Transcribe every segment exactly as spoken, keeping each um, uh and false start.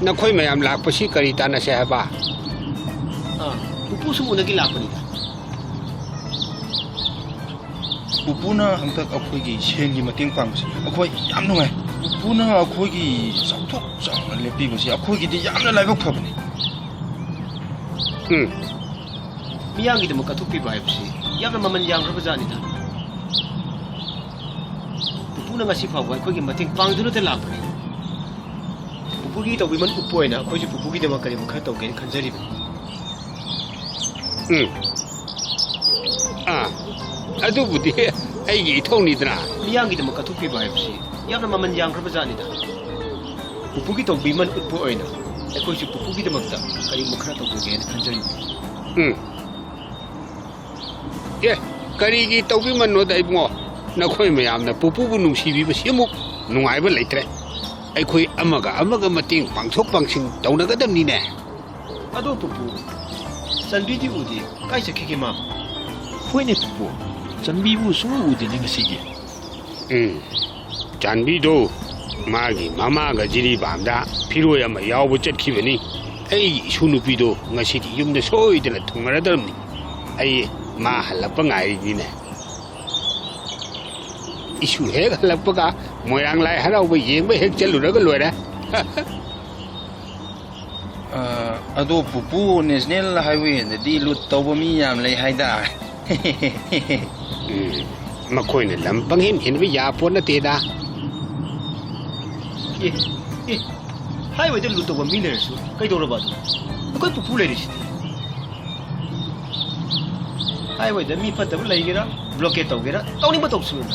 ꯅꯈꯣꯏ ꯃꯌꯥꯝ ꯂꯥꯛꯄꯁꯤ ꯀꯔꯤ ꯇꯥꯟꯅꯁꯦ ꯍꯥꯏꯕ? ꯑꯥ, ꯄꯨꯄꯨꯁꯨ ꯎꯅꯒꯦ ꯂꯥꯛꯄꯅꯤꯗ꯫ ꯄꯨꯄꯨꯅ ꯍꯟꯗꯛ ꯑꯩꯈꯣꯏꯒꯤ ꯁꯦꯟꯒꯤ ꯃꯇꯦꯡ ꯄꯥꯡꯕꯁꯦ ꯑꯩꯈꯣꯏ ꯌꯥꯝ ꯅꯨꯡꯉꯥꯏ꯫ ꯄꯨꯄꯨꯅ ꯑꯩꯈꯣꯏꯒꯤ ꯆꯥꯎꯊꯣꯛ ꯆꯥꯎꯅ ꯂꯦꯞꯄꯤꯕꯁꯦ ꯑꯩꯈꯣꯏꯒꯤꯗꯤ ꯌꯥꯝꯅ ꯂꯥꯏꯕꯛ ꯐꯕꯅꯤ꯫ ꯎꯝ꯫ ꯃꯤꯌꯥꯝꯒꯤꯗꯃꯛ ꯀꯠꯊꯣꯛꯄꯤꯕ ꯍꯥꯏꯕꯁꯤ ꯌꯥꯝꯅ ꯃꯃꯜ ꯌꯥꯝꯈ꯭ꯔꯕ ꯖꯥꯠꯅꯤꯗ꯫ ꯄꯨꯄꯨꯅ ꯉꯁꯤ ꯐꯥꯎꯕ ꯑꯩꯈꯣꯏꯒꯤ ꯃꯇꯦꯡ ꯄꯥꯡꯗꯨꯅꯇ ꯂꯥꯛꯄꯅꯤ꯫ ꯄꯨꯄꯨꯒꯤ ꯇꯧꯕꯤꯃꯜ ꯎꯠꯄ ꯑꯣꯏꯅ ꯑꯩꯈꯣꯏꯁꯨ ꯄꯨꯄꯨꯒꯤꯗꯃꯛ ꯀꯔꯤꯒꯨꯝꯕ ꯈꯔ ꯇꯧꯒꯦꯅ ꯈꯟꯖꯔꯤꯕꯅꯤ꯫ ꯎꯝ꯫ ꯑꯥ, ꯑꯗꯨꯕꯨꯗꯤ ꯑꯩꯒꯤ ꯏꯊꯧꯅꯤꯗꯅ꯫ ꯃꯤꯌꯥꯝꯒꯤꯗꯃꯛ ꯀꯠꯊꯣꯛꯄꯤꯕ ꯍꯥꯏꯕꯁꯤ ꯌꯥꯝꯅ ꯃꯃꯜ ꯌꯥꯝꯈ꯭ꯔꯕ ꯖꯥꯠꯅꯤꯗ꯫ ꯄꯨꯄꯨꯒꯤ ꯇꯧꯕꯤꯃꯜ ꯎꯠꯄ ꯑꯣꯏꯅ ꯑꯩꯈꯣꯏꯁꯨ ꯄꯨꯄꯨꯒꯤꯗꯃꯛꯇ ꯀꯔꯤꯒꯨꯝꯕ ꯈꯔ ꯇꯧꯖꯒꯦꯅ ꯈꯟꯖꯔꯤꯕꯅꯤ꯫ ꯎꯝ꯫ ꯑꯦ, ꯀꯔꯤꯒꯤ ꯇꯧꯕꯤꯃꯜꯅꯣꯗ ꯏꯕꯨꯡꯉꯣ? ꯅꯈꯣꯏ ꯃꯌꯥꯝꯅ ꯄꯨꯄꯨꯕꯨ ꯅꯨꯡꯁꯤꯕꯤꯕꯁꯤ ꯑꯃꯨꯛ ꯅꯨꯡꯉꯥꯏꯕ ꯂꯩꯇ꯭ꯔꯦ꯫ ꯑꯩꯈꯣꯏ ꯑꯃꯒ ꯑꯃꯒ ꯃꯇꯦꯡ ꯄꯥꯡꯊꯣꯛ ꯄꯥꯡꯁꯤꯟ ꯇꯧꯅꯒꯗꯕꯅꯤꯅꯦ꯫ ꯑꯗꯣ ꯄꯨꯄꯨ, ꯆꯟꯕꯤꯗꯤ ꯎꯗꯦ, ꯀꯥꯏ ꯆꯠꯈꯤꯒꯦ ꯃꯥꯕꯨ? ꯍꯣꯏꯅꯦ ꯄꯨꯄꯨ, ꯆꯟꯕꯤꯕꯨ ꯁꯨꯡꯎ ꯎꯗꯦꯅꯦ ꯉꯁꯤꯒꯤ꯫ ꯎꯝ, ꯆꯥꯟꯕꯤꯗꯣ ꯃꯥꯒꯤ ꯃꯃꯥꯒ ꯖꯤꯔꯤꯕꯥꯝꯗ ꯐꯤꯔꯣꯏ ꯑꯃ ꯌꯥꯎꯕ ꯆꯠꯈꯤꯕꯅꯤ꯫ ꯑꯩꯒꯤ ꯏꯁꯨ ꯅꯨꯄꯤꯗꯣ ꯉꯁꯤꯗꯤ ꯌꯨꯝꯗ ꯁꯣꯏꯗꯅ ꯊꯨꯡꯂꯔꯗꯕꯅꯤ꯫ ꯑꯩ ꯃꯥ ꯍꯜꯂꯛꯄ ꯉꯥꯏꯔꯤꯅꯤꯅꯦ꯫ ꯏꯁꯨ ꯍꯦꯛ ꯍꯜꯂꯛꯄꯒ ꯃꯣꯏꯔꯥꯡ ꯂꯥꯏ ꯍꯔꯥꯎꯕ ꯌꯦꯡꯕ ꯍꯦꯛ ꯆꯠꯂꯨꯔꯒ ꯂꯣꯏꯔꯦ꯫ ꯑ, ꯑꯗꯣ ꯄꯨꯄꯨ, ꯅꯦꯁꯅꯦꯜ ꯍꯥꯏꯋꯦꯗꯗꯤ ꯂꯨꯠ ꯇꯧꯕ ꯃꯤ ꯌꯥꯝ ꯂꯩ ꯍꯥꯏꯗ꯫ ꯎꯝ, ꯃꯈꯣꯏꯅ ꯂꯝ ꯄꯪꯍꯦꯟ ꯍꯦꯟꯕ ꯌꯥꯄꯣꯠ ꯅꯠꯇꯦꯗ꯫ ꯑꯦ, ꯑꯦ, ꯍꯥꯏꯋꯦꯗ ꯂꯨꯠ ꯇꯧꯕ ꯃꯤ ꯂꯩꯔꯁꯨ ꯀꯩꯗꯧꯔꯕ ꯑꯗꯨ? ꯑꯩꯈꯣꯏ ꯄꯨꯄꯨ ꯂꯩꯔꯤꯁꯤꯗꯤ꯫ ꯍꯥꯏꯋꯦꯗ ꯃꯤ ꯐꯠꯇꯕ ꯂꯩꯒꯦꯔꯥ, ꯕ꯭ꯂꯣꯀꯦꯠ ꯇꯧꯒꯦꯔꯥ, ꯇꯧꯅꯤꯡꯕ ꯇꯧꯁꯅꯨ꯫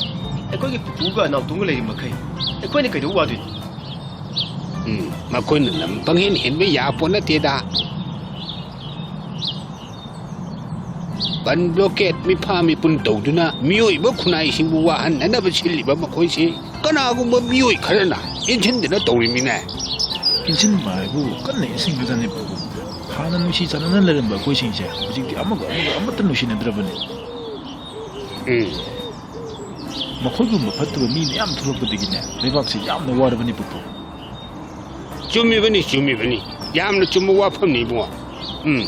ꯑꯩꯈꯣꯏꯒꯤ ꯄꯨꯄꯨꯒ ꯅꯥꯎꯇꯣꯟꯒ ꯂꯩꯔꯤ ꯃꯈꯩ ꯑꯩꯈꯣꯏꯅ ꯀꯩꯗꯧ ꯋꯥꯗꯣꯏꯅꯣ? ꯎꯝ, ꯃꯈꯣꯏꯅ ꯂꯝ ꯄꯪꯍꯦꯟ ꯍꯦꯟꯕ ꯌꯥꯄꯣꯠ ꯅꯠꯇꯦꯗ꯫ ꯕꯟ ꯕ꯭ꯂꯣꯀꯦꯠ, ꯃꯤꯐꯥ ꯃꯤꯄꯨꯟ ꯇꯧꯗꯨꯅ ꯃꯤꯑꯣꯏꯕ ꯈꯨꯟꯅꯥꯏꯁꯤꯡꯕꯨ ꯋꯥꯍꯟꯅꯅꯕ ꯁꯤꯜꯂꯤꯕ ꯃꯈꯣꯏꯁꯤ ꯀꯅꯥꯒꯨꯝꯕ ꯃꯤꯑꯣꯏ ꯈꯔꯅ ꯏꯟꯁꯤꯟꯗꯨꯅ ꯇꯧꯔꯤꯃꯤꯅꯦ꯫ ꯏꯟꯁꯤꯟꯕ ꯍꯥꯏꯕꯨ ꯀꯟꯅ ꯏꯟꯁꯤꯟꯈ꯭ꯔꯖꯥꯠꯅꯤ ꯄꯨꯄꯨ꯫ ꯍꯥꯟꯅ ꯅꯨꯡꯁꯤ ꯆꯥꯟꯅꯅ ꯂꯩꯔꯝꯕ ꯑꯩꯈꯣꯏꯁꯤꯡꯁꯦ ꯍꯧꯖꯤꯛꯇꯤ ꯑꯃꯒ ꯑꯃꯒ ꯑꯃꯠꯇ ꯅꯨꯡꯁꯤꯅꯗ꯭ꯔꯕꯅꯤ꯫ ꯎꯝ꯫ ꯃꯈꯣꯏꯒꯨꯝꯕ ꯐꯠꯇꯕ ꯃꯤ ꯃꯌꯥꯝ ꯊꯣꯛꯂꯛꯄꯗꯒꯤꯅꯦ ꯂꯩꯕꯥꯛꯁꯦ ꯌꯥꯝꯅ ꯋꯥꯔꯕꯅꯤ ꯄꯨꯄꯨ꯫ ꯆꯨꯝꯃꯤꯕꯅꯤ, ꯆꯨꯝꯃꯤꯕꯅꯤ꯫ ꯌꯥꯝꯅ ꯆꯨꯝꯕ ꯋꯥꯐꯝꯅꯤ, ꯏꯕꯨꯡꯉꯣ꯫ ꯎꯝ꯫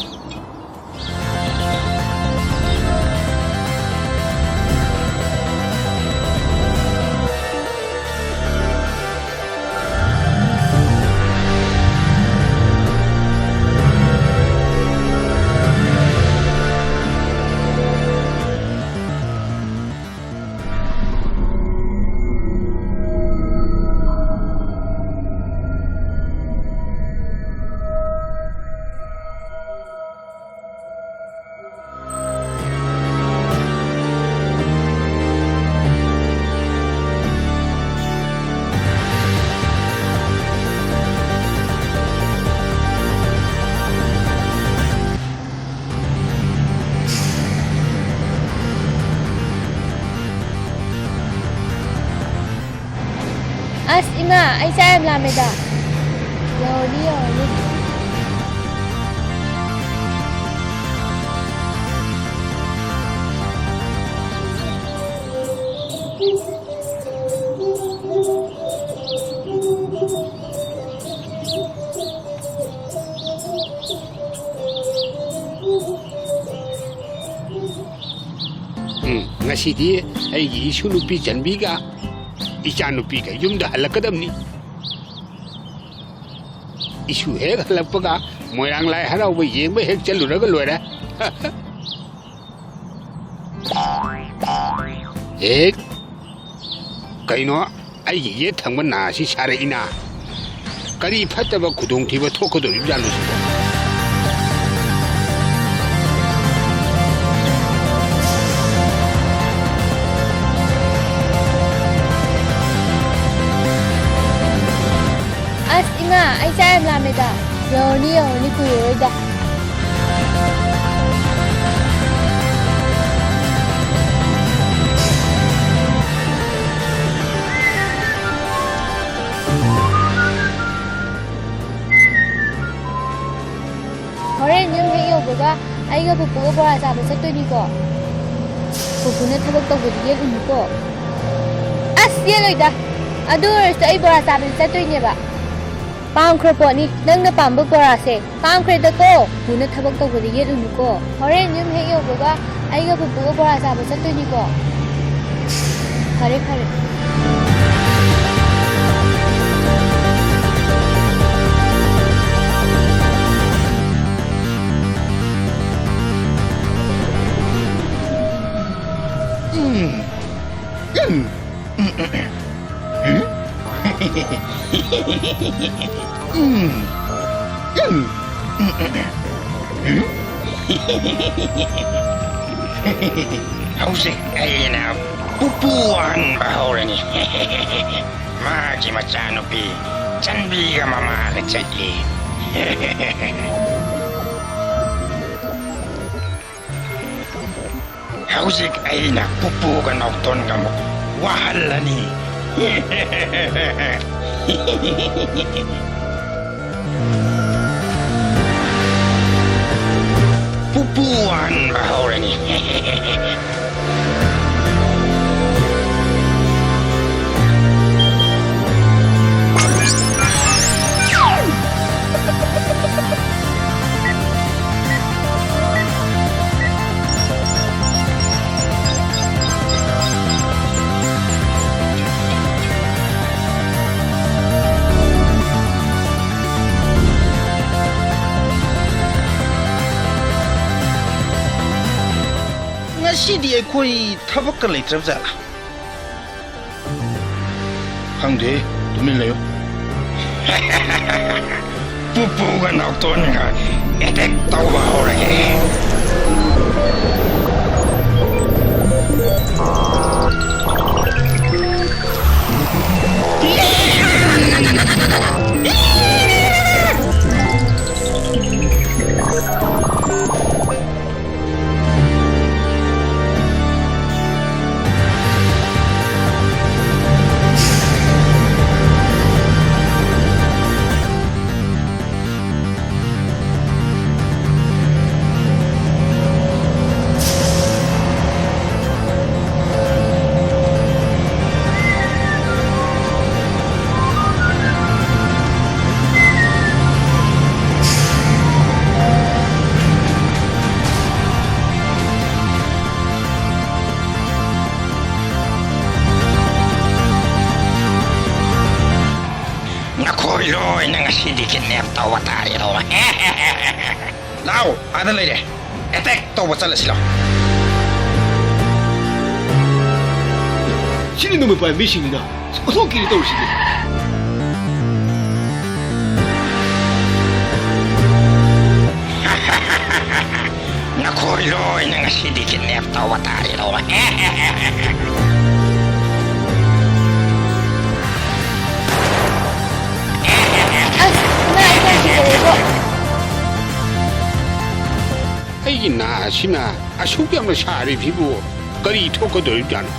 ꯑꯁ, ꯏꯃꯥ, ꯑꯩ ꯆꯥꯛ ꯌꯥꯝ ꯂꯥꯝꯃꯦꯗ꯫ ꯌꯧꯔꯅꯤ, ꯌꯧꯔꯅꯤ꯫ ꯎꯝ, ꯉꯁꯤꯗꯤ ꯑꯩꯒꯤ ꯏꯁꯨ ꯅꯨꯄꯤ ꯆꯟꯕꯤꯒ ꯏꯆꯥ ꯅꯨꯄꯤꯒ ꯌꯨꯝꯗ ꯍꯜꯂꯛꯀꯗꯕꯅꯤ꯫ ꯏꯁꯨ ꯍꯦꯛ ꯍꯜꯂꯛꯄꯒ ꯃꯣꯏꯔꯥꯡ ꯂꯥꯏ ꯍꯔꯥꯎꯕ ꯌꯦꯡꯕ ꯍꯦꯛ ꯆꯠꯂꯨꯔꯒ ꯂꯣꯏꯔꯦ꯫ ꯑꯦ, ꯀꯩꯅꯣ, ꯑꯩꯒꯤ ꯌꯦꯠ ꯊꯪꯕ ꯅꯥꯁꯤ ꯁꯥꯔꯛꯏꯅ? ꯀꯔꯤ ꯐꯠꯇꯕ ꯈꯨꯗꯣꯡꯊꯤꯕ ꯊꯣꯛꯀꯗꯧꯔꯤꯕꯖꯥꯠꯅꯣ ꯁꯤꯕꯣ? ꯑꯁ, ꯏꯃꯥ, ꯑꯩ ꯆꯥꯛ ꯌꯥꯝ ꯂꯥꯝꯃꯦꯗ꯫ ꯌꯧꯔꯅꯤ, ꯌꯧꯔꯅꯤ, ꯀꯨꯏꯔꯔꯣꯏꯗ꯫ ꯍꯣꯔꯦꯟ ꯌꯨꯝ ꯍꯦꯛ ꯌꯧꯕꯒ ꯑꯩꯒ ꯄꯨꯄꯨꯒ ꯕꯣꯔꯥ ꯆꯥꯕ ꯆꯠꯇꯣꯏꯅꯤꯀꯣ꯫ ꯄꯨꯄꯨꯅ ꯊꯕꯛ ꯇꯧꯕꯗꯤ ꯌꯦꯠꯂꯨꯅꯨꯀꯣ꯫ ꯑꯁ, ꯌꯦꯠꯂꯣꯏꯗ꯫ ꯑꯗꯨ ꯑꯣꯏꯔꯁꯨ ꯑꯩ ꯕꯣꯔꯥ ꯆꯥꯕꯗꯤ ꯆꯠꯇꯣꯏꯅꯦꯕ꯫ ꯄꯥꯝꯈ꯭ꯔ ꯄꯣꯠꯅꯤ ꯅꯪꯅ ꯄꯥꯝꯕ ꯕꯣꯔꯥꯁꯦ꯫ ꯄꯥꯝꯈ꯭ꯔꯦꯗꯀꯣ꯫ ꯄꯨꯅ ꯊꯕꯛ ꯇꯧꯕꯗ ꯌꯦꯠꯂꯨꯅꯨꯀꯣ꯫ ꯍꯣꯔꯦꯟ ꯌꯨꯝ ꯍꯦꯛ ꯌꯧꯕꯒ ꯑꯩꯒ ꯄꯨꯄꯨꯒ ꯕꯣꯔꯥ ꯆꯥꯕ ꯆꯠꯇꯣꯏꯅꯤꯀꯣ꯫ ꯐꯔꯦ, ꯐꯔꯦ꯫ ꯍꯧꯖꯤꯛ ꯑꯩꯅ ꯄꯨꯄꯨ ꯑꯍꯟꯕ ꯍꯧꯔꯅꯤ꯫ ꯃꯥꯒꯤ ꯃꯆꯥꯅꯨꯄꯤ ꯆꯟꯕꯤꯒ ꯃꯃꯥꯒ ꯆꯠꯂꯤ꯫ ꯍꯧꯖꯤꯛ ꯑꯩꯅ ꯄꯨꯄꯨꯒ ꯅꯥꯎꯇꯣꯟꯒ ꯑꯃꯨꯛ ꯋꯥꯍꯜꯂꯅꯤ꯫ ꯄꯨꯄꯨ ꯋꯥꯍꯟꯕ ꯍꯧꯔꯅꯤ꯫ ꯉꯁꯤꯗꯤ ꯑꯩꯈꯣꯏ ꯊꯕꯛꯀ ꯂꯩꯇ꯭ꯔꯕ ꯖꯥꯠꯂꯥ? ꯈꯪꯗꯦ, ꯇꯨꯃꯤꯟ ꯂꯩꯌꯨ꯫ ꯄꯨꯄꯨꯒ ꯅꯥꯎꯇꯣꯟꯒ ꯑꯦꯇꯦꯛ ꯇꯧꯕ ꯍꯧꯔꯒꯦ꯫ ꯀꯤꯗꯅꯦꯞ ꯇꯧꯕ ꯇꯥꯔꯦꯗꯣ꯫ ꯂꯥꯎ, ꯑꯥꯗ ꯂꯩꯔꯦ꯫ ꯑꯦꯇꯦꯛ ꯇꯧꯕ ꯆꯠꯂꯁꯤ ꯂꯥꯎ꯫ ꯁꯤꯗꯤ ꯅꯨꯃꯤꯠ ꯄꯥꯏꯕ ꯃꯤꯁꯤꯡꯅꯤꯅ ꯑꯣꯟꯊꯣꯛꯀꯤꯔꯤ ꯇꯧꯔꯤꯁꯤꯗꯤ꯫ ꯅꯈꯣꯏ ꯂꯣꯏꯅ ꯉꯁꯤꯗꯤ ꯀꯤꯗꯅꯦꯞ ꯇꯧꯕ ꯇꯥꯔꯦꯗꯣ꯫ ꯑꯁ, ꯏꯃꯥ, ꯑꯩ ꯀꯔꯤ ꯀꯤꯖꯔꯦꯀꯣ? ꯑꯩꯒꯤ ꯅꯥ ꯑꯁꯤꯅ ꯑꯁꯨꯛ ꯌꯥꯝꯅ ꯁꯥꯔꯤꯕꯁꯤꯕꯨ ꯀꯔꯤ ꯊꯣꯛꯀꯗꯧꯔꯤꯕꯖꯥꯠꯅꯣ?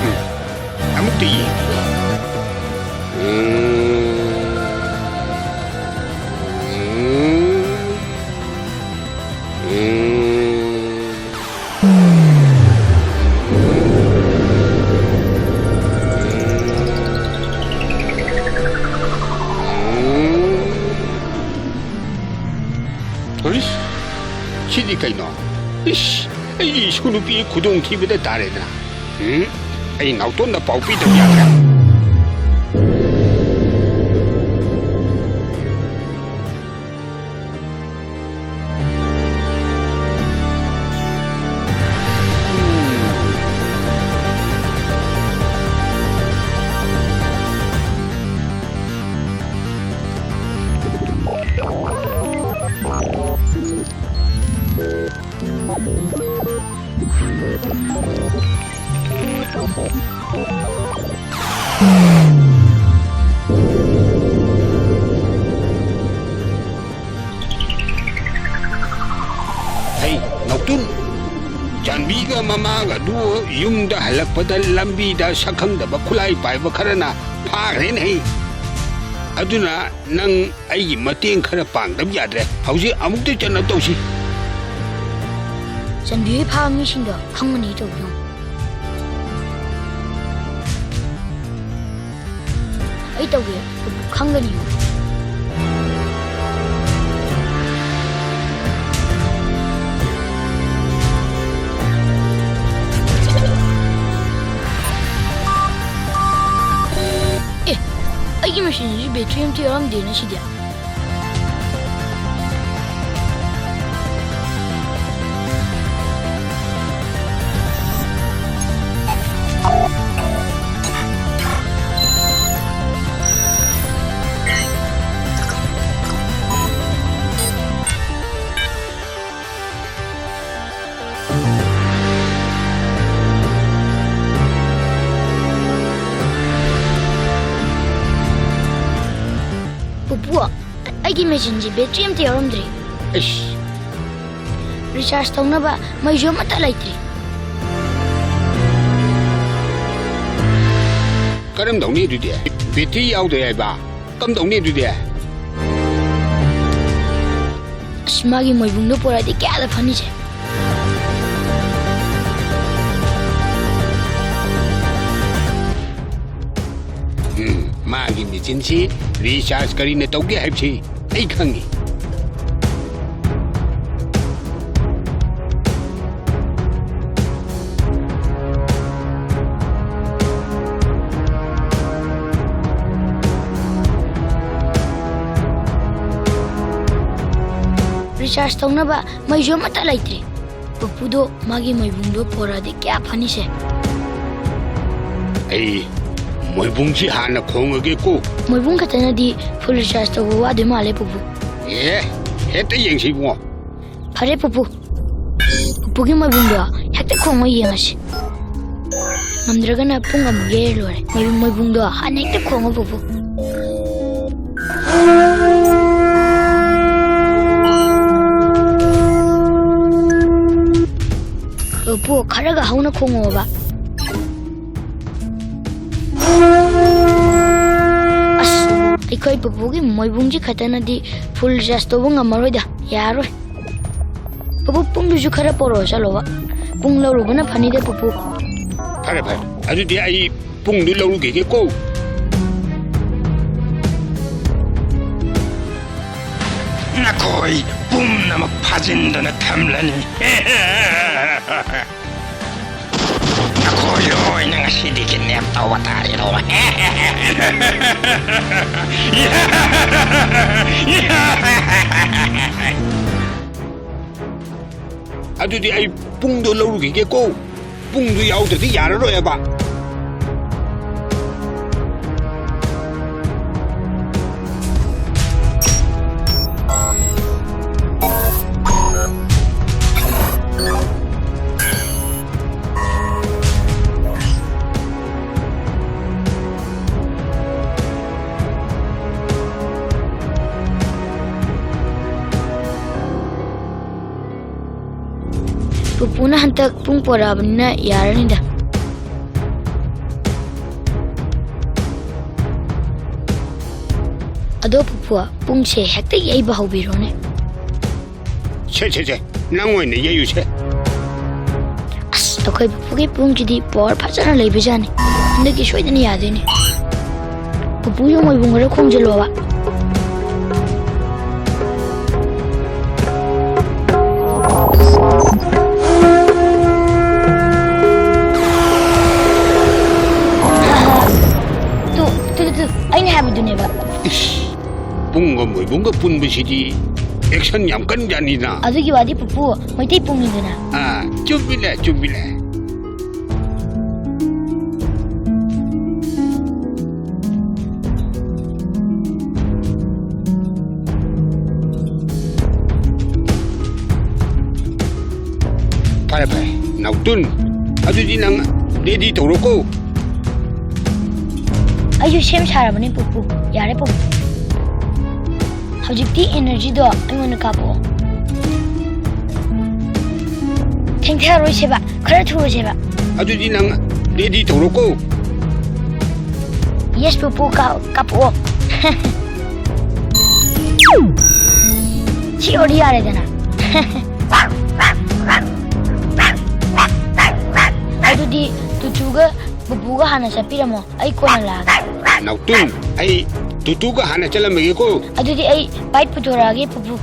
ꯎꯝ, ꯑꯃꯨꯛꯇ ꯌꯦꯡꯒꯦ꯫ ꯎꯝ, ꯎꯝ, ꯎꯝ꯫ ꯍꯩꯁ, ꯁꯤꯗꯤ ꯀꯩꯅꯣ? ꯏꯁ, ꯑꯩꯒꯤ ꯏꯁꯨ ꯅꯨꯄꯤ ꯈꯨꯗꯣꯡꯊꯤꯕꯗ ꯇꯥꯔꯦꯗꯅ꯫ ꯎꯝ, ꯑꯩ ꯅꯥꯎꯇꯣꯟꯗ ꯄꯥꯎ ꯄꯤꯗꯕ ꯌꯥꯗ꯭ꯔꯦ꯫ ꯍꯩ, ꯅꯥꯎꯇꯨꯟ, ꯆꯥꯟꯕꯤꯒ ꯃꯃꯥꯒꯗꯨ ꯌꯨꯝꯗ ꯍꯜꯂꯛꯄꯗ ꯂꯝꯕꯤꯗ ꯁꯛꯈꯪꯗꯕ ꯈꯨꯠꯂꯥꯏ ꯄꯥꯏꯕ ꯈꯔꯅ ꯐꯥꯈ꯭ꯔꯦꯅꯦ꯫ ꯑꯗꯨꯅ ꯅꯪ ꯑꯩꯒꯤ ꯃꯇꯦꯡ ꯈꯔ ꯄꯥꯡꯗꯕ ꯌꯥꯗ꯭ꯔꯦ꯫ ꯍꯧꯖꯤꯛ ꯑꯃꯨꯛꯇ ꯆꯠꯅꯕ ꯇꯧꯁꯤ꯫ ꯆꯥꯟꯕꯤꯒꯤ ꯐꯥꯕ ꯃꯤꯁꯤꯡꯗꯣ ꯈꯪꯒꯅꯤ ꯇꯧꯕꯤꯌꯨ꯫ ꯑꯩ ꯇꯧꯒꯦ꯫ ꯈꯪꯒꯅꯤ꯫ ꯑꯦ, ꯑꯩꯒꯤ ꯁꯤꯁꯨ ꯕꯦꯇ꯭ꯔꯤ ꯑꯝꯇ ꯌꯥꯎꯔꯝꯗꯦꯅ ꯁꯤꯗꯤ꯫ ꯄꯨꯄꯨ, ꯑꯩꯒꯤ ꯃꯦꯆꯤꯟꯁꯤ ꯕꯦꯇ꯭ꯔꯤ ꯑꯝꯇ ꯌꯥꯎꯔꯝꯗ꯭ꯔꯦ꯫ ꯑꯩꯁ꯫ ꯔꯤꯆꯥꯔꯖ ꯇꯧꯅꯕ ꯃꯩꯁꯨ ꯑꯃꯠꯇ ꯂꯩꯇ꯭ꯔꯦ꯫ ꯀꯔꯝꯗꯧꯅꯤ ꯑꯗꯨꯗꯤ? ꯕꯦꯇ꯭ꯔꯤ ꯌꯥꯎꯗ꯭ꯔꯦ ꯍꯥꯏꯕ? ꯀꯝꯗꯧꯅꯤ ꯑꯗꯨꯗꯤ? ꯑꯁ, ꯃꯥꯒꯤ ꯃꯣꯏꯕꯨꯡꯗꯣ ꯄꯨꯔꯛꯑꯗꯤ ꯀꯌꯥꯗ ꯐꯅꯤꯁꯦ? ꯎꯝ, ꯃꯥꯒꯤ ꯃꯦꯆꯤꯟꯁꯤ ꯔꯤꯆꯥꯔꯖ ꯀꯔꯤꯅ ꯇꯧꯒꯦ ꯍꯥꯏꯕꯁꯤ ꯑꯩ ꯈꯪꯉꯤ꯫ ꯔꯤꯆꯥꯔꯖ ꯇꯧꯅꯕ ꯃꯩꯁꯨ ꯑꯃꯠꯇ ꯂꯩꯇ꯭ꯔꯦ꯫ ꯄꯨꯄꯨꯗꯣ ꯃꯥꯒꯤ ꯃꯣꯏꯕꯨꯡꯗꯣ ꯄꯣꯔꯛꯑꯗꯤ ꯀꯌꯥ ꯐꯅꯤꯁꯦ? ꯑꯩ ꯃꯣꯏꯕꯨꯡꯁꯤ ꯍꯥꯟꯅ ꯈꯣꯡꯉꯒꯦꯀꯣ꯫ ꯃꯣꯏꯕꯨꯡ ꯈꯛꯇꯅꯗꯤ ꯐꯨꯜ ꯔꯤꯆꯥꯔꯖ ꯇꯧꯕ ꯋꯥꯗꯣꯏ ꯃꯥꯜꯂꯦ, ꯄꯨꯄꯨ꯫ ꯑꯦ, ꯍꯦꯛꯇ ꯌꯦꯡꯁꯤ ꯏꯕꯨꯡꯉꯣ꯫ ꯐꯔꯦ, ꯄꯨꯄꯨ꯫ ꯄꯨꯄꯨꯒꯤ ꯃꯣꯏꯕꯨꯡꯗꯣ ꯍꯦꯛꯇ ꯈꯣꯡꯉ ꯌꯦꯡꯉꯁꯤ꯫ ꯉꯝꯗ꯭ꯔꯒꯅ ꯄꯨꯡ ꯑꯃꯨꯛ ꯌꯩꯔ ꯂꯣꯏꯔꯦ꯫ ꯃꯣꯏꯕꯨꯡ, ꯃꯣꯏꯕꯨꯡꯗꯣ ꯍꯥꯟꯅ ꯍꯦꯛꯇ ꯈꯣꯡꯉꯣ, ꯄꯨꯄꯨ꯫ ꯄꯨꯄꯨ, ꯈꯔꯒ ꯍꯧꯅ ꯈꯣꯡꯉꯣꯕ꯫ ꯑꯁ, ꯑꯩꯈꯣꯏ ꯄꯨꯄꯨꯒꯤ ꯃꯣꯏꯕꯨꯡꯁꯤ ꯈꯛꯇꯅꯗꯤ ꯐꯨꯜ ꯔꯤꯆꯥꯔꯖ ꯇꯧꯕ ꯉꯝꯃꯔꯣꯏꯗ, ꯌꯥꯔꯣꯏ꯫ ꯄꯨꯄꯨ, ꯄꯨꯡꯗꯨꯁꯨ ꯈꯔ ꯄꯣꯔꯛꯑꯣ ꯆꯠꯂꯣꯕ꯫ ꯄꯨꯡ ꯂꯧꯔꯨꯕꯅ ꯐꯅꯤꯗ, ꯄꯨꯄꯨ꯫ ꯐꯔꯦ, ꯐꯔꯦ꯫ ꯑꯗꯨꯗꯤ ꯑꯩ ꯄꯨꯡꯗꯨ ꯂꯧꯔꯨꯈꯤꯒꯦꯀꯣ꯫ ꯅꯈꯣꯏ ꯄꯨꯝꯅꯃꯛ ꯐꯥꯖꯤꯟꯗꯨꯅ ꯊꯝꯂꯅꯤ꯫ ꯍꯣꯏ, ꯍꯣꯏ, ꯅꯪ ꯉꯁꯤꯗꯤ ꯀꯤꯗꯅꯦꯞ ꯇꯧꯕ ꯇꯥꯔꯦꯗꯣ꯫ ꯑꯗꯨꯗꯤ ꯑꯩ ꯄꯨꯡꯗꯣ ꯂꯧꯔꯨꯈꯤꯒꯦꯀꯣ꯫ ꯄꯨꯡꯗꯨ ꯌꯥꯎꯗ꯭ꯔꯗꯤ ꯌꯥꯔꯔꯣꯏꯕ꯫ ꯄꯨꯄꯨꯅ ꯍꯟꯇꯛ ꯄꯨꯡ ꯄꯣꯔꯛꯑꯕꯅꯤꯅ ꯌꯥꯔꯅꯤꯗ꯫ ꯑꯗꯣ ꯄꯨꯄꯨ, ꯄꯨꯡꯁꯦ ꯍꯦꯛꯇ ꯌꯩꯕ ꯍꯧꯕꯤꯔꯣꯅꯦ꯫ ꯁꯦ, ꯁꯦ, ꯁꯦ, ꯅꯪ ꯑꯣꯏꯅ ꯌꯩꯌꯨꯁꯦ꯫ ꯑꯁ, ꯑꯩꯈꯣꯏ ꯄꯨꯄꯨꯒꯤ ꯄꯨꯡꯁꯤꯗꯤ ꯄꯋꯥꯔ ꯐꯖꯅ ꯂꯩꯕꯖꯥꯠꯅꯤ꯫ ꯍꯟꯗꯛꯀꯤ ꯁꯣꯏꯗꯅ ꯌꯥꯗꯣꯏꯅꯤ꯫ ꯄꯨꯄꯨ ꯌꯣꯡ ꯃꯣꯏꯕꯨꯡ ꯈꯔ ꯈꯣꯡꯖꯤꯜꯂꯣꯕ꯫ ꯇꯨ, ꯇꯨ, ꯇꯨ, ꯇꯨ, ꯑꯩꯅ ꯍꯥꯏꯕꯗꯨꯅꯦꯕ꯫ ꯏꯁ, ꯄꯨꯡꯒ ꯃꯣꯏꯕꯨꯡꯒ ꯄꯨꯟꯕꯁꯤꯗꯤ ꯑꯦꯛꯁꯟ ꯌꯥꯝ ꯀꯟꯖꯥꯠꯅꯤꯅ꯫ ꯑꯗꯨꯒꯤ ꯋꯥꯗꯤ ꯄꯨꯄꯨ, ꯃꯩꯇꯩ ꯄꯨꯡꯅꯤꯗꯅ꯫ ꯑꯥ, ꯆꯨꯝꯃꯤꯅꯦ, ꯆꯨꯝꯃꯤꯅꯦ꯫ ꯐꯔꯦ, ꯐꯔꯦ, ꯅꯥꯎꯇꯨꯟ, ꯑꯗꯨꯗꯤ ꯅꯪ ꯔꯦꯗꯤ ꯇꯧꯔꯣꯀꯣ꯫ ꯑꯩꯁꯨ ꯁꯦꯝ ꯁꯥꯔꯕꯅꯤ ꯄꯨꯄꯨ꯫ ꯌꯥꯔꯦ ꯄꯨꯄꯨ꯫ ꯍꯧꯖꯤꯛꯇꯤ ꯑꯦꯅꯔꯖꯤꯗꯣ ꯑꯩꯉꯣꯟꯗ ꯀꯥꯞꯄꯛꯑꯣ꯫ ꯊꯦꯡꯊꯔꯣꯏꯁꯦꯕ, ꯈꯔ ꯊꯨꯔꯁꯦꯕ꯫ ꯑꯗꯨꯗꯤ ꯅꯪ ꯔꯦꯗꯤ ꯇꯧꯔꯣꯀꯣ꯫ ꯌꯦꯁ ꯄꯨꯄꯨ, ꯀꯥ-, ꯀꯥꯞꯄꯛꯑꯣ꯫ ꯁꯤ ꯑꯣꯏꯔꯗꯤ ꯌꯥꯔꯦꯗꯅ꯫ ꯑꯗꯨꯗꯤ ꯇꯨꯇꯨꯒ ꯄꯨꯄꯨꯒ ꯍꯥꯟꯅ ꯆꯠꯄꯤꯔꯝꯃꯣ꯫ ꯑꯩ ꯀꯣꯟꯅ ꯂꯥꯛꯑꯒꯦ꯫ ꯅꯥꯎꯇꯨꯟ, ꯑꯩ ꯇꯨꯇꯨꯒ ꯍꯥꯟꯅ ꯆꯠꯂꯝꯃꯒꯦꯀꯣ꯫ ꯑꯗꯨꯗꯤ ꯑꯩ ꯕꯥꯏꯛ ꯄꯨꯊꯣꯔꯛꯑꯒꯦ, ꯄꯨꯄꯨ꯫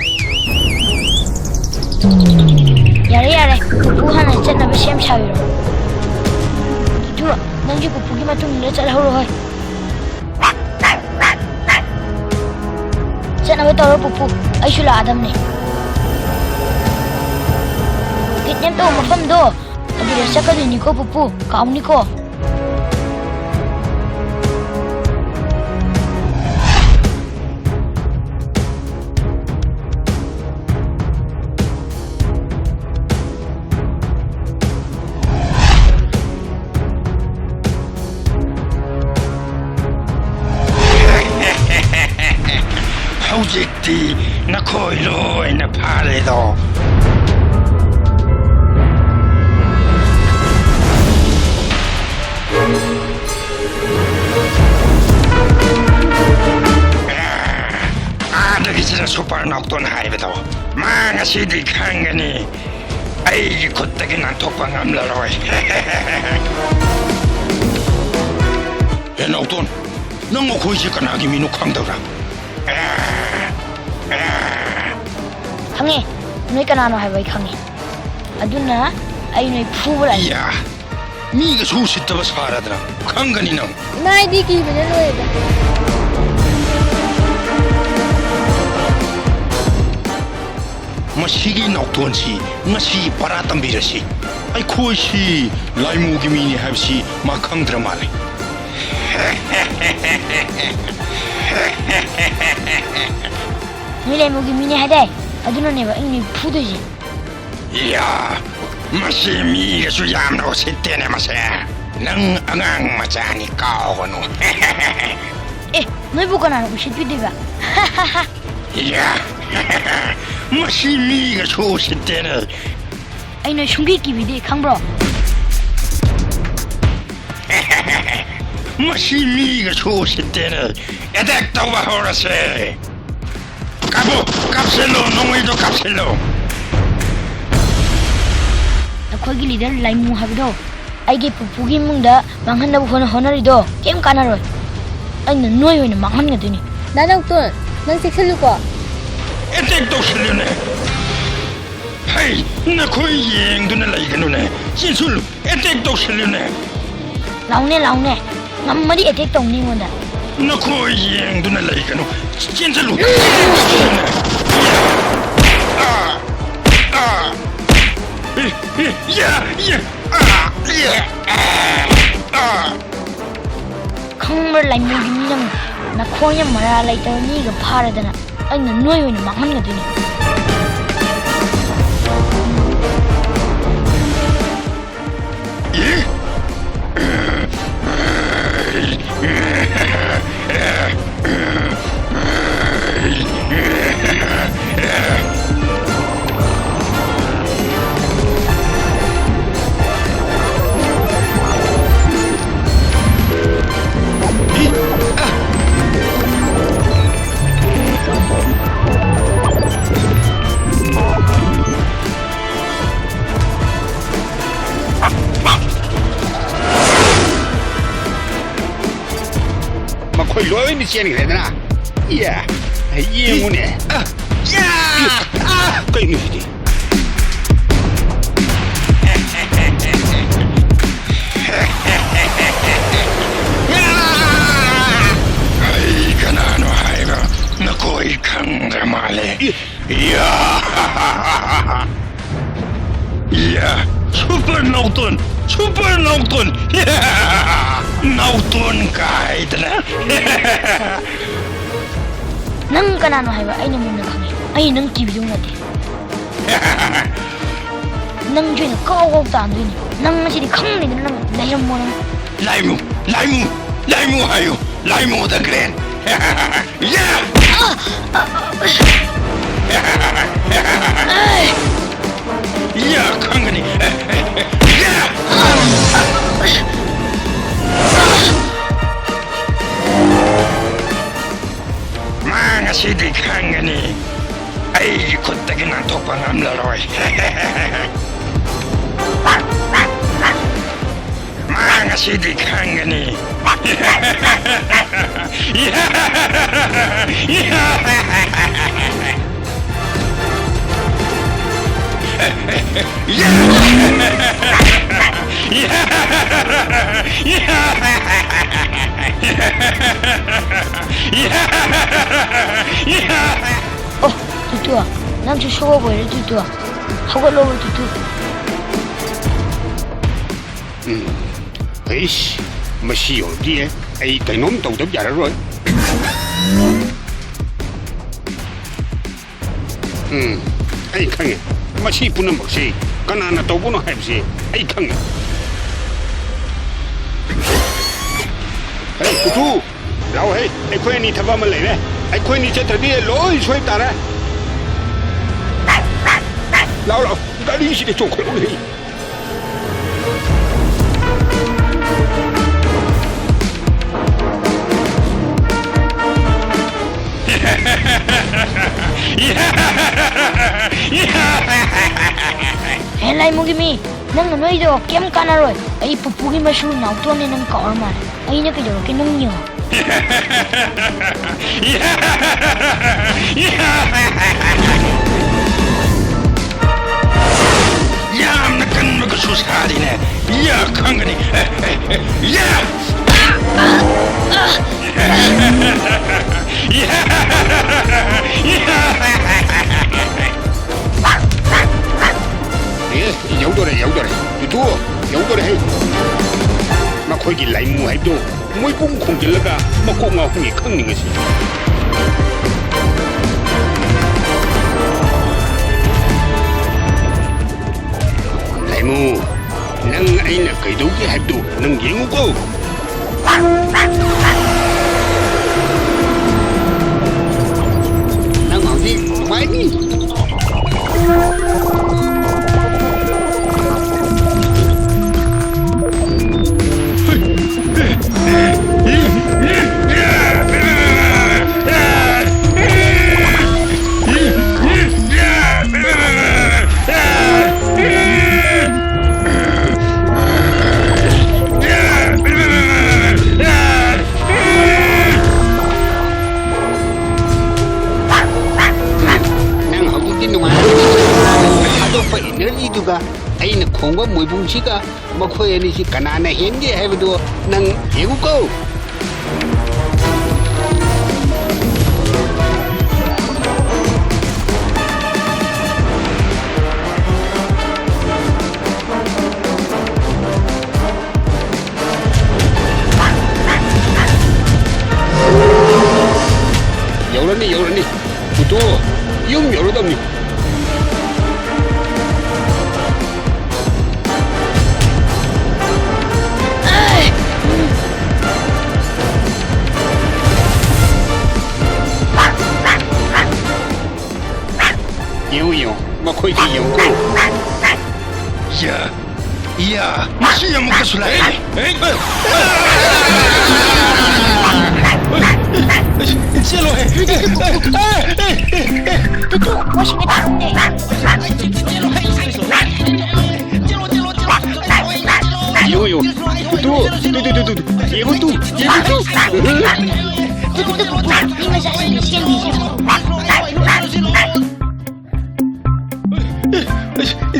ꯌꯥꯔꯦ, ꯌꯥꯔꯦ, ꯄꯨꯄꯨ ꯍꯥꯟꯅ ꯆꯠꯅꯕ ꯁꯦꯝ ꯁꯥꯕꯤꯔꯣ꯫ ꯅꯪꯁꯨ ꯄꯨꯄꯨꯒꯤ ꯃꯇꯨꯡ ꯏꯟꯅ ꯆꯠꯍꯧꯔꯣ ꯍꯣꯏ꯫ ꯆꯠꯅꯕ ꯇꯧꯔꯣ ꯄꯨꯄꯨ, ꯑꯩꯁꯨ ꯂꯥꯛꯑꯗꯝꯅꯦ꯫ Kidnap ꯇꯧꯕ ꯃꯐꯝꯗꯣ ꯑꯗꯨꯗ ꯆꯠꯀꯗꯣꯏꯅꯤꯀꯣ ꯄꯨꯄꯨ, ꯀꯥꯎꯅꯤꯀꯣ꯫ ꯍꯧꯖꯤꯛꯇꯤ ꯅꯈꯣꯏ ꯂꯣꯏꯅ ꯐꯥꯔꯦꯗꯣ꯫ ꯑꯥꯗꯒꯤ ꯁꯤꯗ ꯁꯨꯄꯔ ꯅꯥꯎꯇꯣꯟ ꯍꯥꯏꯕꯗꯣ, ꯃꯥ ꯉꯁꯤꯗꯤ ꯈꯪꯒꯅꯤ꯫ ꯑꯩꯒꯤ ꯈꯨꯠꯇꯒꯤ ꯅꯥꯟꯊꯣꯛꯄ ꯉꯝꯂꯔꯣꯏ꯫ ꯍꯦ ꯅꯥꯎꯇꯣꯟ, ꯅꯪ ꯑꯩꯈꯣꯏꯁꯦ ꯀꯅꯥꯒꯤ ꯃꯤꯅꯣ ꯈꯪꯗꯕ꯭ꯔꯥ? ꯈꯪꯉꯦ, ꯅꯣꯏ ꯀꯅꯥꯅꯣ ꯍꯥꯏꯕ ꯑꯩ ꯈꯪꯉꯦ꯫ ꯑꯗꯨꯅ ꯑꯩ ꯅꯣꯏ ꯐꯨꯕ ꯂꯥꯛꯏ꯫ ꯏꯌꯥ, ꯃꯤꯒꯁꯨ ꯎꯁꯤꯠꯇꯕ ꯁꯥꯔꯗꯅ, ꯈꯪꯒꯅꯤ ꯅꯪ꯫ ꯏꯃꯥ, ꯑꯩꯗꯤ ꯀꯤꯕꯅ ꯂꯣꯏꯔꯦꯗ꯫ ꯃꯁꯤꯒꯤ ꯅꯥꯎꯇꯣꯟꯁꯤ ꯉꯁꯤ ꯄꯔꯥ ꯇꯝꯕꯤꯔꯁꯤ꯫ ꯑꯩꯈꯣꯏꯁꯤ ꯂꯥꯏꯃꯨꯒꯤ ꯃꯤꯅꯤ ꯍꯥꯏꯕꯁꯤ ꯃꯥ ꯈꯪꯗ꯭ꯔ ꯃꯥꯜꯂꯦ꯫ ꯅꯣꯏ ꯂꯥꯏꯃꯨꯒꯤ ꯃꯤꯅꯤ ꯍꯥꯏꯗꯥꯏ? ꯑꯗꯨꯅꯅꯦꯕ ꯑꯩꯅ ꯅꯣꯏ ꯐꯨꯗꯣꯏꯁꯦ꯫ ꯏꯌꯥ, ꯃꯁꯤ ꯃꯤꯒꯁꯨ ꯌꯥꯝꯅ ꯎꯁꯤꯠꯇꯦꯅꯦ ꯃꯁꯦ꯫ ꯅꯪ ꯑꯉꯥꯡ ꯃꯆꯥꯅꯤ, ꯀꯥꯎꯒꯅꯨ꯫ ꯑꯦ, ꯅꯣꯏꯕꯨ ꯀꯅꯥꯅ ꯎꯁꯤꯠꯄꯤꯗꯣꯏꯕ? ꯏꯌꯥ, ꯃꯁꯤ ꯃꯤꯒꯁꯨ ꯎꯁꯤꯠꯇꯦꯅꯦ꯫ ꯑꯩ ꯅꯣꯏ ꯁꯨꯡꯀꯤ ꯀꯤꯕꯤꯗꯦ, ꯈꯪꯕ꯭ꯔꯣ? ꯃꯁꯤ ꯃꯤꯒꯁꯨ ꯎꯁꯤꯠꯇꯦꯅꯦ꯫ ꯑꯦꯇꯦꯛ ꯇꯧꯕ ꯍꯧꯔꯁꯦ꯫ ꯀꯥꯞꯄꯨ, ꯀꯥꯞꯁꯤꯜꯂꯨ, ꯅꯣꯡꯃꯩꯗꯣ ꯀꯥꯞꯁꯤꯜꯂꯨ꯫ ꯅꯈꯣꯏꯒꯤ ꯂꯤꯗꯔ ꯂꯥꯏꯃꯨ ꯍꯥꯏꯕꯗꯣ ꯑꯩꯒꯤ ꯄꯨꯄꯨꯒꯤ ꯏꯃꯨꯡꯗ ꯃꯥꯡꯍꯟꯅꯕ ꯍꯣꯠꯅ-, ꯍꯣꯠꯅꯔꯤꯗꯣ ꯀꯩꯝ ꯀꯥꯟꯅꯔꯣꯏ꯫ ꯑꯩꯅ ꯅꯣꯏ ꯑꯣꯏꯅ ꯃꯥꯡꯍꯟꯒꯗꯣꯏꯅꯤ꯫ ꯗꯥ ꯅꯥꯎꯇꯣꯟ, ꯅꯪ ꯆꯦꯛꯁꯤꯜꯂꯨꯀꯣ꯫ ꯑꯦꯇꯦꯛ ꯇꯧꯁꯤꯜꯂꯨꯅꯦ꯫ ꯍꯩ, ꯅꯈꯣꯏ ꯌꯦꯡꯗꯨꯅ ꯂꯩꯒꯅꯨꯅꯦ꯫ ꯆꯦꯟꯁꯤꯜꯂꯨ, ꯑꯦꯇꯦꯛ ꯇꯧꯁꯤꯜꯂꯨꯅꯦ꯫ ꯂꯥꯎꯅꯦ, ꯂꯥꯎꯅꯦ꯫ ꯉꯝꯃꯗꯤ attack ꯇꯧꯅꯤ ꯑꯩꯉꯣꯟꯗ꯫ ꯅꯈꯣꯏ ꯌꯦꯡꯗꯨꯅ ꯂꯩꯒꯅꯨ꯫ ꯆꯦꯟꯁꯤꯜꯂꯨ꯫ ꯑꯥ! ꯑꯥ! ꯑꯦ, ꯑꯦ, ꯌꯥ, ꯌꯥ, ꯑꯥ, ꯌꯥ, ꯑꯥ, ꯑꯥ! ꯈꯪꯕ꯭ꯔꯥ, ꯂꯥꯏꯃꯨꯒꯤ ꯃꯤ ꯅꯪ? ꯅꯈꯣꯡ ꯌꯥꯝ ꯃꯔꯥ ꯂꯩꯇꯕ ꯃꯤꯒ ꯐꯥꯔꯗꯅ ꯑꯩꯅ ꯅꯣꯏ ꯑꯣꯏꯅ ꯃꯥꯡꯍꯟꯒꯗꯣꯏꯅꯤ꯫ ꯃꯈꯣꯏ ꯂꯣꯏꯅ ꯆꯦꯟꯈ꯭ꯔꯦꯗꯅ꯫ ꯏꯌꯥ, ꯌꯦꯡꯉꯨꯅꯦ꯫ ꯑ, ꯌꯥ! ꯑ, ꯀꯩꯅꯣ ꯁꯤꯗꯤ? ꯑꯩ ꯀꯅꯥꯅꯣ ꯍꯥꯏꯕ ꯅꯈꯣꯏ ꯈꯪꯗ꯭ꯔ ꯃꯥꯜꯂꯦ꯫ ꯏ- ꯌꯥ! ꯌꯥ! ꯁꯨꯄꯔ ꯅꯥꯎꯇꯣꯟ! ꯁꯨꯄꯔ ꯅꯥꯎꯇꯣꯟ! ꯅꯥꯎꯇꯣꯟ ꯀꯥꯏꯗꯅ! ꯅꯪ ꯀꯅꯥꯅꯣ ꯍꯥꯏꯕ ꯑꯩꯅ ꯃꯨꯟꯅ ꯈꯪꯉꯤ꯫ ꯑꯩ ꯅꯪ ꯀꯤꯕꯤꯗꯧ ꯅꯠꯇꯦ꯫ ꯅꯪꯁꯨ ꯑꯩꯅ ꯀꯥꯎ ꯀꯥꯎ ꯇꯥꯟꯗꯣꯏꯅꯤ꯫ ꯅꯪ ꯉꯁꯤꯗꯤ ꯈꯪꯅꯤꯗꯅ ꯅꯪ ꯂꯩꯔꯝꯃꯣ ꯅꯪ꯫ ꯂꯥꯏꯃꯨ! ꯂꯥꯏꯃꯨ! ꯂꯥꯏꯃꯨ ꯍꯥꯏꯌꯨ! ꯂꯥꯏꯃꯨ the Great! ꯌꯥ! ꯌꯥ! ꯈꯪꯒꯅꯤ! ꯌꯥ! ꯃꯥ ꯉꯁꯤꯗꯤ ꯈꯪꯒꯅꯤ꯫ ꯑꯩꯒꯤ ꯈꯨꯠꯇꯒꯤ ꯅꯥꯟꯊꯣꯛꯄ ꯉꯝꯂꯔꯣꯏ꯫ ꯃꯥ ꯉꯁꯤꯗꯤ ꯈꯪꯒꯅꯤ꯫ ꯑꯣ, ꯇꯨꯇꯨ, ꯅꯪꯁꯨ ꯁꯣꯛꯑꯕ ꯑꯣꯏꯔꯦ, ꯇꯨꯇꯨ꯫ ꯍꯧꯒꯠꯂꯣꯕ, ꯇꯨꯇꯨ꯫ ꯎꯝ, ꯑꯩꯁ, ꯃꯁꯤ ꯌꯧꯔꯗꯤ ꯑꯩ ꯀꯩꯅꯣꯝ ꯇꯧꯗꯕ ꯌꯥꯔꯔꯣꯏ꯫ ꯎꯝ, ꯑꯩ ꯈꯪꯉꯦ꯫ ꯃꯁꯤ ꯄꯨꯝꯅꯃꯛꯁꯤ ꯀꯅꯥꯅ ꯇꯧꯕꯅꯣ ꯍꯥꯏꯕꯁꯤ ꯑꯩ ꯈꯪꯉꯦ꯫ ꯍꯦ, ꯇꯨꯇꯨ, ꯂꯥꯛꯑꯣ ꯍꯦ, ꯑꯩꯈꯣꯏ ꯑꯅꯤ ꯊꯕꯛ ꯑꯃ ꯂꯩꯔꯦ꯫ ꯑꯩꯈꯣꯏ ꯑꯅꯤ ꯆꯠꯇ꯭ꯔꯗꯤ ꯂꯣꯏ ꯁꯣꯏ ꯇꯥꯔꯦ꯫ ꯂꯥꯛꯑꯣ, ꯂꯥꯛꯑꯣ, ꯒꯥꯔꯤꯁꯤꯗ ꯆꯣꯡꯈꯠꯂꯛꯑꯣ ꯍꯦ꯫ ꯍꯦ, ꯂꯥꯏꯃꯨꯒꯤ ꯃꯤ, ꯅꯪꯅ ꯅꯣꯏꯗꯣ ꯀꯩꯝ ꯀꯥꯟꯅꯔꯣꯏ꯫ ꯑꯩ ꯄꯨꯄꯨꯒꯤ ꯃꯁꯨ ꯅꯥꯎꯇꯣꯟꯅꯦ, ꯅꯪ ꯀꯥꯎꯔ ꯃꯥꯜꯂꯦ꯫ ꯑꯩꯅ ꯀꯩꯗꯧꯔꯛꯀꯦ ꯅꯪ ꯌꯦꯡꯉꯣ꯫ ꯌꯥꯝꯅ ꯀꯟꯕꯒꯁꯨ ꯁꯥꯔꯤꯅꯦ꯫ ꯌꯥ ꯈꯪꯒꯅꯤ꯫ ꯑꯦ, ꯑꯦ, ꯑꯦ, ꯌꯥ! ꯑꯦ, ꯌꯧꯗꯣꯔꯦ, ꯌꯧꯗꯣꯔꯦ꯫ ꯇꯨꯇꯨ, ꯌꯧꯗꯣꯔꯦ ꯍꯦ꯫ ꯃꯈꯣꯏꯒꯤ ꯂꯥꯏꯃꯨ ꯍꯥꯏꯕꯗꯨ ꯃꯣꯏꯕꯨꯡ ꯈꯣꯡꯖꯤꯜꯂꯒ ꯃꯀꯣꯛ ꯉꯥꯎꯍꯟꯒꯦ ꯈꯪꯅꯤꯡꯉꯁꯤ꯫ ꯂꯥꯏꯃꯨ, ꯅꯪ ꯑꯩꯅ ꯀꯩꯗꯧꯒꯦ ꯍꯥꯏꯕꯗꯨ ꯅꯪ ꯌꯦꯡꯉꯨꯀꯣ꯫ ꯅꯪ ꯍꯧꯖꯤꯛ ꯅꯨꯡꯉꯥꯏꯅꯤ꯫ ꯑꯩꯈꯣꯏ ꯏꯅꯔꯖꯤꯗꯨꯒ ꯑꯩꯅ ꯈꯣꯡꯕ ꯃꯣꯏꯕꯨꯡꯁꯤꯒ ꯃꯈꯣꯏ ꯑꯅꯤꯁꯤ ꯀꯅꯥꯅ ꯍꯦꯟꯒꯦ ꯍꯥꯏꯕꯗꯨ ꯅꯪ ꯌꯦꯡꯉꯨꯀꯣ꯫ ꯌꯧꯔꯅꯤ, ꯌꯧꯔꯅꯤ꯫ ꯄꯨꯇꯨ, ꯌꯨꯝ ꯌꯧꯔꯗꯕꯅꯤ꯫ ꯌꯦꯡꯉꯨ, ꯌꯦꯡꯉꯨ, ꯃꯈꯣꯏꯗꯤ ꯌꯦꯡꯉꯨꯀꯣ꯫ ꯌꯥ, ꯌꯥ, ꯃꯁꯤ ꯑꯃꯨꯛꯀꯁꯨ ꯂꯥꯛꯑꯦ꯫ ꯆꯦꯜꯂꯣꯍꯦ꯫ ꯄꯨꯇꯨ, ꯋꯥꯁꯤꯡ ꯃꯦꯆꯤꯟ ꯊꯝꯗꯦ꯫ ꯌꯦꯡꯉꯨ, ꯌꯦꯡꯉꯨ꯫ ꯄꯨꯇꯨ, ꯇꯨ, ꯇꯨ, ꯇꯨ, ꯇꯨ꯫ ꯌꯦꯡꯉꯨ ꯇꯨ, ꯌꯦꯡꯉꯨ ꯇꯨ꯫ ꯇꯨ, ꯇꯨ, ꯇꯨ, ꯄꯨꯇꯨ, ꯃꯤ ꯃꯆꯥꯁꯤꯡꯁꯦ ꯆꯦꯟꯕꯤꯁꯦ꯫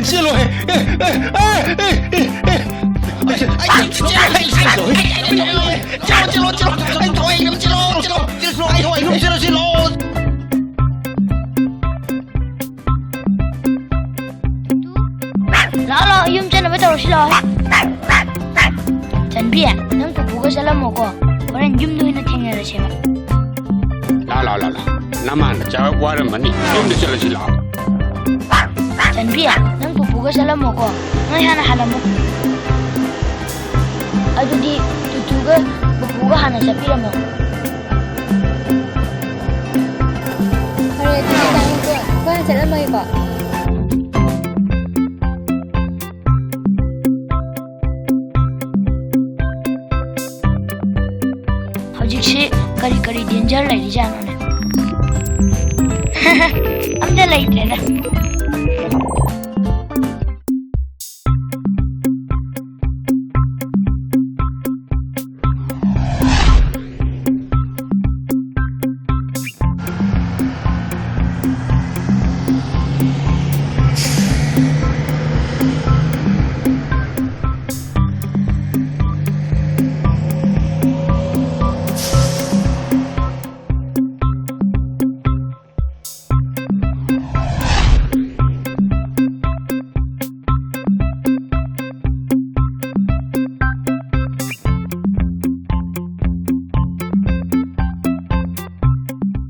ꯆꯦꯜꯂꯣꯍꯦ꯫ ꯑꯦ, ꯑꯦ, ꯑꯦ, ꯑꯦ, ꯑꯦ, ꯑꯦ꯫ ꯆꯦꯜꯂꯣꯍꯦ꯫ ꯆꯦꯜꯂꯣ, ꯆꯦꯜꯂꯣ, ꯆꯦꯜꯂꯣ꯫ ꯑꯩ ꯊꯋꯥꯏ ꯌꯥꯝ ꯆꯦꯜꯂꯣ, ꯆꯦꯜꯂꯣ꯫ ꯆꯦꯜꯂꯣ, ꯑꯩ ꯊꯋꯥꯏ ꯌꯥꯝ ꯆꯦꯜꯂꯣ, ꯆꯦꯜꯂꯣ꯫ ꯂꯥꯛꯑꯣ, ꯂꯥꯛꯑꯣ, ꯌꯨꯝ ꯆꯠꯅꯕ ꯇꯧꯔꯁꯤ ꯂꯥꯛꯑꯣ꯫ ꯆꯟꯕꯤ, ꯅꯪ ꯄꯨꯄꯨꯒ ꯆꯠꯂꯝꯃꯣꯀꯣ, ꯍꯣꯔꯦꯟ ꯌꯨꯝꯗ ꯑꯣꯏꯅ ꯊꯦꯡꯅꯔꯁꯦꯕ꯫ ꯂꯥꯛꯑꯣ, ꯂꯥꯛꯑꯣ, ꯂꯥꯛꯑꯣ, ꯂꯥꯛꯑꯣ꯫ ꯅꯃꯥ ꯅꯆꯥ ꯋꯥꯔꯝꯃꯅꯤ, ꯌꯨꯝꯗ ꯆꯠꯂꯁꯤ ꯂꯥꯛꯑꯣ꯫ ꯆꯟꯕꯤ, ꯅꯪ ꯄꯨꯄꯨꯒ ꯆꯠꯂꯝꯃꯣꯀꯣ, ꯅꯣꯏ ꯍꯥꯟꯅ ꯍꯜꯂꯝꯃꯣ꯫ ꯑꯗꯨꯗꯤ ꯇꯨꯇꯨꯒ ꯄꯨꯄꯨꯒ ꯍꯥꯟꯅ ꯆꯠꯄꯤꯔꯝꯃꯣ꯫ ꯐꯔꯦ, ꯑꯗꯨꯗꯤ ꯇꯥꯃꯣ, ꯑꯩꯈꯣꯏ ꯍꯥꯟꯅ ꯆꯠꯂꯝꯃꯒꯦꯀꯣ꯫ ꯍꯧꯖꯤꯛꯁꯤ ꯀꯔꯤ ꯀꯔꯤ danger ꯂꯩꯔꯤꯖꯥꯠꯅꯣꯅꯦ? ꯑꯝꯇ ꯂꯩꯇ꯭ꯔꯦꯗ꯫